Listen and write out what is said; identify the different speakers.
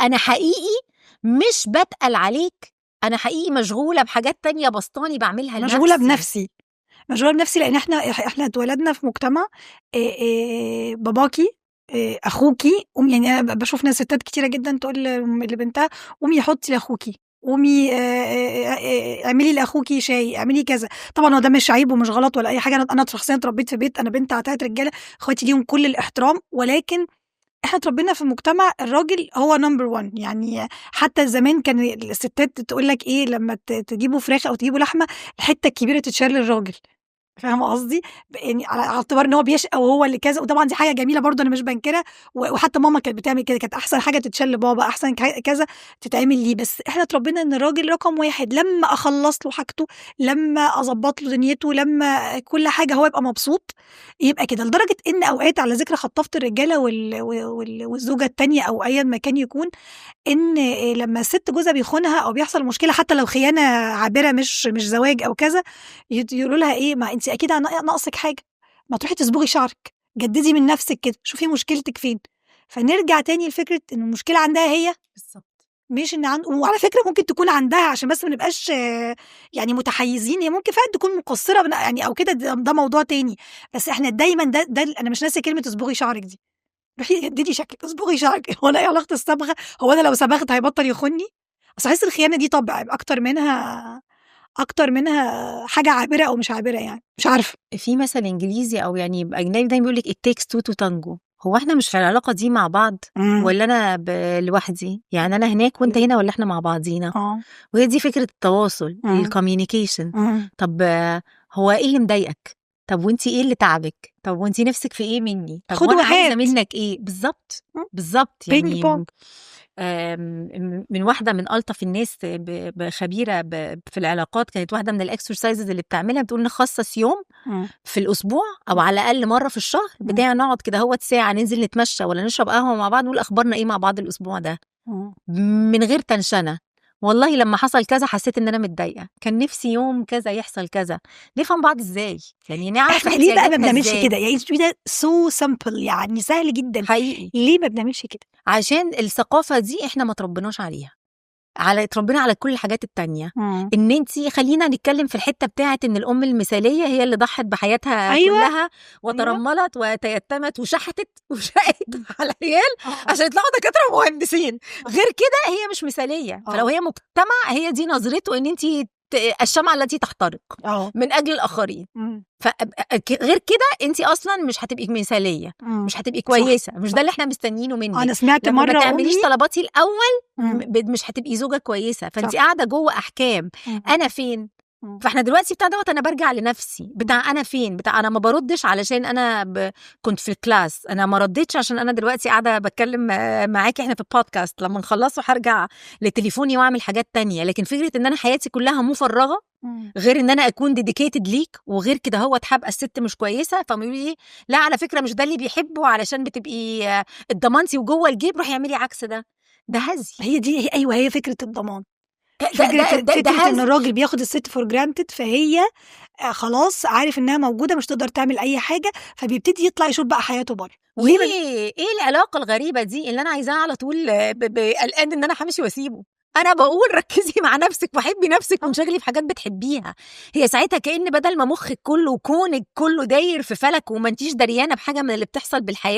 Speaker 1: فانا حقيقي مش بتقل عليك، انا حقيقي مشغولة بحاجات تانية بسطاني بعملها لنفسي.
Speaker 2: مشغولة بنفسي، مشغولة بنفسي، لان احنا اتولدنا في مجتمع باباكي، اخوكي قومي. يعني انا بشوف ناس ستات كتيرة جدا تقول لبنتها: قومي حطي لاخوكي، قومي اعملي لاخوكي شاي، اعملي كذا. طبعا هو ده مش عيب ومش غلط ولا اي حاجه. انا شخصيا اتربيت في بيت، انا بنت على تلات رجاله، اخواتي ليهم كل الاحترام، ولكن احنا اتربينا في مجتمع الراجل هو number 1. يعني حتى زمان كان الستات تقول لك ايه؟ لما تجيبوا فراخ او تجيبوا لحمه، الحتة الكبيرة تتشال للراجل، فاهمه قصدي؟ يعني على اعتبار ان هو بيشقى وهو اللي كذا. وطبعا دي حاجة جميلة برضه، انا مش بنكرها، وحتى ماما كانت بتعمل كده، كانت احسن حاجة تتشال لبابا، احسن كذا تتعمل ليه. بس احنا اتربينا ان الراجل رقم واحد، لما اخلص له حاجته، لما اظبط له دنيته، لما كل حاجة هو يبقى مبسوط، يبقى كده. لدرجة ان اوقات، على ذكر خطافه الرجالة والزوجة التانية او ايا ما كان يكون، ان لما الست جوزها بيخونها او بيحصل مشكله، حتى لو خيانة عابرة مش زواج او كذا، يقولوا لها ايه؟ ما انت اكيد ناقصك حاجه، ما تروحي تصبغي شعرك، جددي من نفسك كده، شوفي مشكلتك فين. فنرجع تاني لفكرة ان المشكلة عندها هي. مش ان وعلى فكرة ممكن تكون عندها، عشان بس ما نبقاش يعني متحيزين، هي ممكن فعلا تكون مقصرة يعني او كده، ده موضوع تاني. بس احنا دايما ده انا مش ناسي كلمة اصبغي شعرك دي، روحي جددي شكلك، اصبغي شعرك. هو انا ايه علاقة الصبغه؟ هو انا لو صبغت هيبطل يخوني؟ اصل احس الخيانة دي طبع اكتر منها حاجة عابرة او مش عابره، يعني مش عارفه.
Speaker 1: في مثل انجليزي او يعني اجنبي دايما بيقول لك it takes two to tango. هو احنا مش في العلاقة دي مع بعض ولا انا لوحدي؟ يعني انا هناك وانت هنا ولا احنا مع بعضينا؟ وهي دي فكرة التواصل، ال communication. طب هو ايه اللي مضايقك؟ طب وانت ايه اللي تعبك؟ طب وانت نفسك في ايه مني؟ طب
Speaker 2: خد
Speaker 1: وانا عايزه
Speaker 2: وهات.
Speaker 1: منك ايه بالظبط؟ بالظبط.
Speaker 2: ping
Speaker 1: يعني
Speaker 2: pong.
Speaker 1: من واحدة من الطف الناس، خبيرة في العلاقات، كانت واحدة من ال exercises اللي بتعملها بتقول نخصص يوم في الاسبوع او على الاقل مرة في الشهر بتاع نقعد كده هو ساعه، ننزل نتمشى ولا نشرب قهوة مع بعض، نقول اخبارنا ايه مع بعض الاسبوع ده، من غير tension. والله لما حصل كذا حسيت ان انا متضايقه، كان نفسي يوم كذا يحصل كذا. نفهم بعض ازاي؟ يعني نعرف
Speaker 2: احنا ليه بقى ما
Speaker 1: احتياجاتنا
Speaker 2: بنعملش
Speaker 1: ازاي.
Speaker 2: كده؟ يعني ده so simple، يعني سهل جدا.
Speaker 1: حقيقي.
Speaker 2: ليه ما بنعملش كده؟
Speaker 1: عشان الثقافة دي احنا ما تربيناش عليها، على اتربينا على كل الحاجات التانية. ان انت، خلينا نتكلم في الحتة بتاعه ان الام المثالية هي اللي ضحت بحياتها كلها وترملت وتيتمت وشحتت وشقت على العيال عشان يطلعوا دكاترة ومهندسين، غير كده هي مش مثاليه. فلو هي مجتمع هي دي نظرته، ان انت الشمعة التي تحترق من اجل الاخرين، فغير كده انت اصلا مش هتبقي مثاليه، مش هتبقي كويسه، مش ده اللي احنا مستنيينه منك.
Speaker 2: انا سمعت
Speaker 1: لما
Speaker 2: مرة
Speaker 1: ما تعمليش
Speaker 2: امي
Speaker 1: طلباتي الاول مش هتبقي زوجه كويسه. فانت قاعدة جوه احكام. انا فين؟ فاحنا دلوقتي بتاع دوت انا برجع لنفسي، بتاع انا فين، بتاع انا ما بردش علشان انا كنت في ال class، انا ما ردتش عشان انا دلوقتي قاعدة بتكلم معاكي، احنا في البودكاست، لما نخلصه هرجع لتليفوني واعمل حاجات تانية. لكن فكرة ان انا حياتي كلها مفرغة غير ان انا اكون dedicated ليك، وغير كده هو هبقى الست مش كويسه. فبيقولوا لي لا على فكرة مش ده اللي بيحبه، علشان بتبقي اتضمنتي وجوه الجيب، روحي اعملي عكس ده. ده هزي.
Speaker 2: هي دي هي، ايوه، هي فكرة الضمان.
Speaker 1: ده
Speaker 2: فكرة
Speaker 1: ده
Speaker 2: فكرة ان
Speaker 1: هزي.
Speaker 2: الراجل بياخد الست for granted، فهي خلاص عارف انها موجوده، مش تقدر تعمل اي حاجه، فبيبتدي يطلع يشوف بقى حياته بره. ليه ما
Speaker 1: وايه ايه العلاقة الغريبة دي اللي انا عايزاها على طول قلقان ان انا همشي واسيبه؟ انا بقول ركزي مع نفسك وحبي نفسك وانشغلي في حاجات بتحبيها. هي ساعتها كأن بدل ما مخك كله وكونك كله داير في فلك وما انتيش دريانه بحاجة من اللي بتحصل بالحياه.